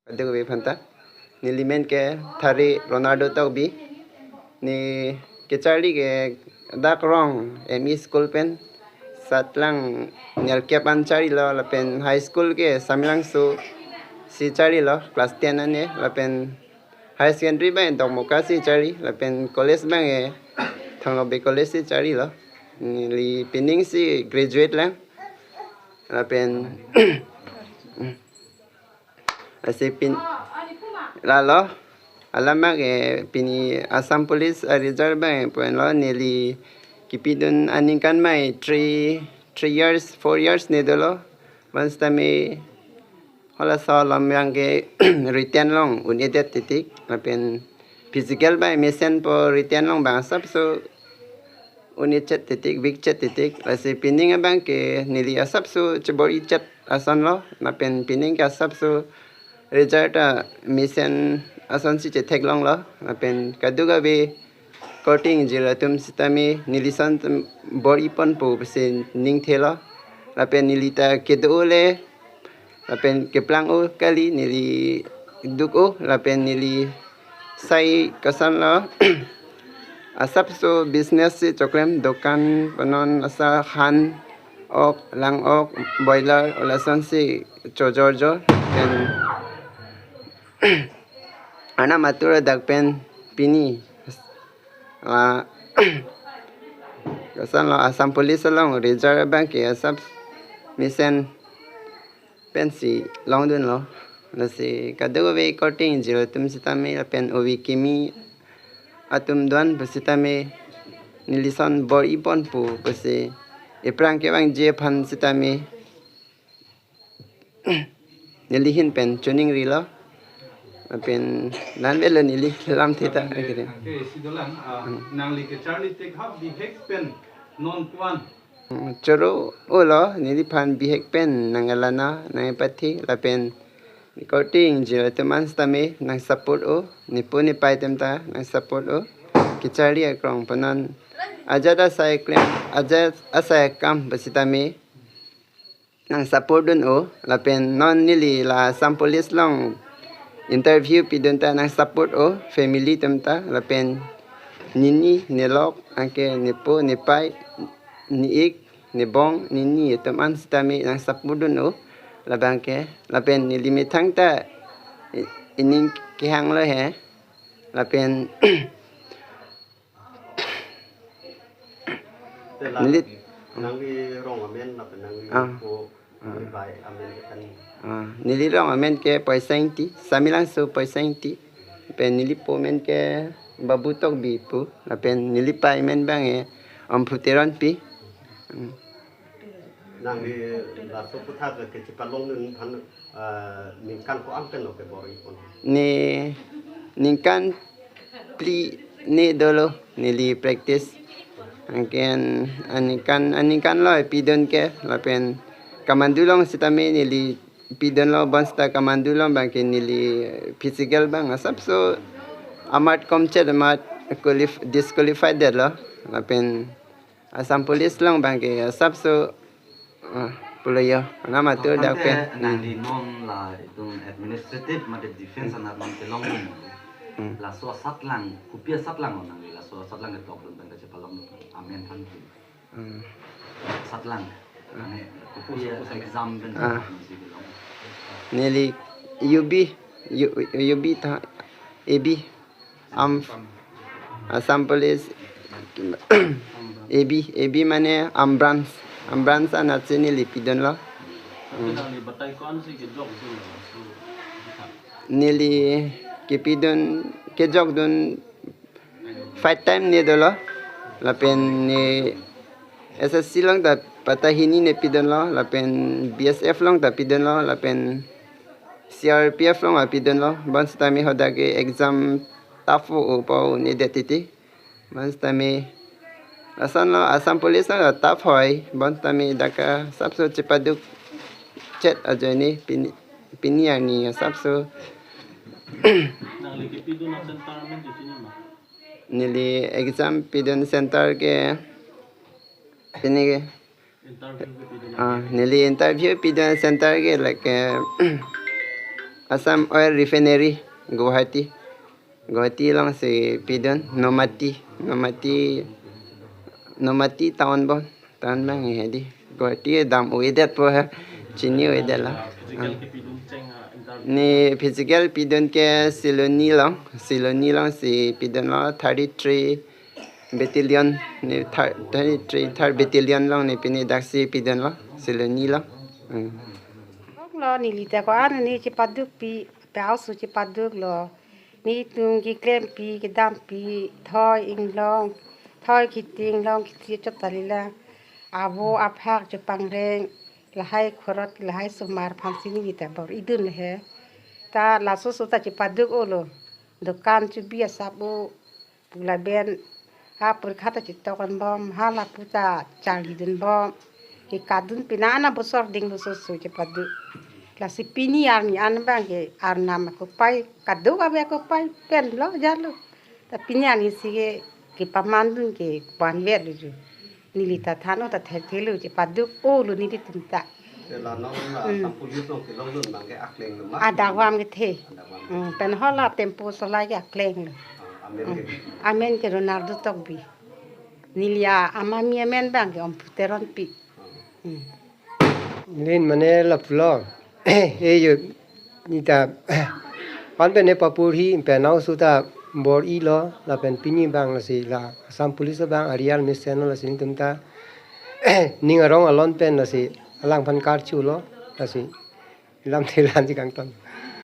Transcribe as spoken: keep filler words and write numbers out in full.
Kadokave aphanta. Neli men ke Thare Leonardo Tokbi. Ne kecharli ke dak Rong M E School pen satlang nerkep an charlilo, lapen high school ke Samelangso si charlilo, class ten an ne, lapen higher secondary abang Dokmoka si charli, lapen college abang ke Thong Nokbe College si charlilo. Neli pining si graduate lang. Lapen lasi pin lalo, alam abang ke pini Assam Police a-result abang ke pu-enlo, neli kepidun aningkan mai three, three years, four years ne dolo. Bonsitame halaso alam abang ke written along un-edet titik, lapen physical abang mesenpo, written along abang asapso un-echet titik, weak chet titik. Lasi pining abang ke neli asapso chebor-ichet asonlo, lapen pining ke asapso result ta mesen asonsi chetheklonglo, lapen kadokave korte ingjir atum sitame neli ason tem bor-iponpo pusi ningthelo, lapen neli ta kedo-o le, lapen keplang-o kali, neli duk-o, lapen neli sai kosonlo, asapso business si choklem, dokan panon, asa han ok, lang ok, boiler, lasonsi chojorjor. Then anam atur adak pen pini, ah, kosonlo, Assam Police along result abang ke asap mesen pensi longdunlo. Lasi kadokave korte ingjir atum sitame lapen ove kimi atum do-an pusitame neli ason bor-iponpo pusi ephrang kevangji aphan sitame neli ahin pen choningrilo. Lapen la-an avelo neli lamthe ta. Anke, akhiri. Anke si dolang, ah, Hmm. nangli kecharli tekhap bihek pen non ko-an? Hmm, choro-olo, neliphan bihek pen nangkelana, nangkepathi, lapen korte ingjir atum an sitame nang support-o, nepo nepei atum ta nang support-o, kecharli akrong panon ajat asai klem, ajat asai akam pusitame nang support dun-o, lapen non neli la Assam Police along interview pidun ta nang support-o, family atum ta, lapen nini, nelok, anke nepo, nepei, ne-ik, nebong, nini atum an sitame nang support dun-o, labang ke, lapen neli methang ta i-, ining kehanglo he, lapen Te la Neli- nangli rong amen lapen nangli Ah. po Ah. nangli bai amen ke kan. Ah, neli rong amen ke Poisa Ingti, Samelangso Poisa Ingti. Lapen neli po amen ke Babu Tokbi pu, lapen neli pei amen abang ke Amphu Teronpi. Hmm. Nangli laso aputhak kechepalongdun aphan, ah, ningkan ko-an pen lo kebor-ipon? Ne ningkan phli ne dolo neli practice. Anke aningkan, aningkan lo pidun ke, lapen kamandu along sitame neli pidunlo, bonsita kamandu along abang ke neli physical abang asapso amat komchet amat qualif-, disqualified detlo, lapen Assam Police along abang ke asapso, ah, pulo yo, anam atur dak pen. Tangte nangli non la itum administrative mate defense anat non kelong. Hmm. Laso asatlang, kopi asatlang lo nangli laso asatlang ketokdun pen kachepalong amen aphan ke? Hmm. Asatlang. Hmm. Ane kopi exam pen Ah. nangli kelong? Neli U B, U-, U B ta, A B. Am-, Assam Police, A B, A B mane Armed Branch, Armed Branch anatsi neli pidunlo. Tapi nangli batai ko-ansi kejok dunlo, so, Neli kepidun, kejokdun five time ne dolo, lapen ne S S C along ta patta hini ne pidunlo, lapen B S F along ta pidunlo, lapen C R P F along ta pidunlo. Bonsitame hadak ke exam tough pu un-edet titi. Bonsitame lasonlo, Assam Police along ta tough hoi. Bonsitame dak ke asapso chepaduk chet ajoine pini, pini arni asapso. Nangli kepidun a-center amen chechini ma? Neli exam pidun center ke pini ke Interview kepidun. Ah, neli interview pidun center ke like, eh, Assam Oil Refinery, Guwahati. Guwahati alongsi pidun, Nomati, Nomati, Nomati town bom, town abang hedi. Guwahati dam-o-edetpo he, chini-o-edet lo. Physical Ah. kepidun cheng, ah, interview. Ne physical pidun ke Siloni along, Siloni alongsi pidunlo thirty-three battalion, ne thir-, thirty-three, third battalion along ne pini daksi pidunlo, Siloni along. Hmm. Lo neli ta ko-an ne chepadukpi, pe-aoso chepaduklo. Netum keklempi, kedampi, thoi inglong, thoi khiti inglong, khiti chot ta lila. Avo aphak chepangreng, lahai khorot, lahai osomar aphansi neli ta bor-idun he. Ta laso aso ta chepaduk-olo. Dokan chubi asap-o, pu lapen ha porikha ta chetok-an bom, ha lapu ta charlidun bom. Kekadun pina ana bosor dinglo, laso aso chepaduk. Lasi pini arni an abang ke arnam akopai, kadokave akopai penlo jalo. Ta pini arni si ke kepamandun ke panvet lo jo. Neli ta than-o ta thekthelo chepaduk-olo nelitum ta. Te la non la Hmm. Assam Police along kelongdun abang ke akleng lo ma? Adap avam kethe. Adap avam. Hmm, pen hala tempo solai ke akleng lo. Ah, amen ke? Hmm, amen ke Ronaldo Tokbi. Neli amami amen abang ke Omphu Teronpi. Ah. Hmm. Len mane lapulo. Eh, yo, neta, pan pen ne papur hi, pen aoso ta bor-ilo, lapen pini abang lasi la Assam Police abang a-real mesen lo, lasi netum ta ning arong alon pen lasi alangphan karchulo, lasi lamthe la-ansi kangton.